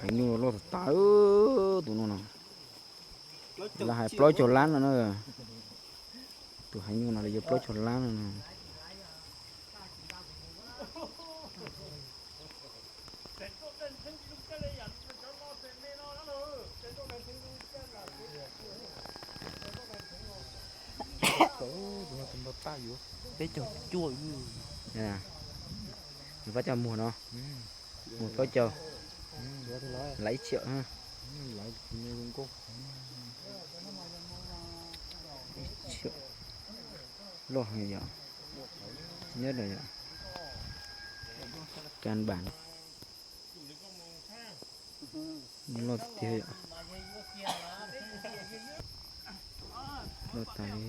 Heev nyuj loj tas tas, tus no no. Lawv hais plaub caug lab no na. Tus heev nyuj no lawv yuav plaub caug lab no no. Peb caug cuaj. Nws pab coj muag no, muag plaub caug, lawv ib txhiab. Ib txhiab loj heev yom. Nyob no, kan npam, loj tiag yom. Loj tas li.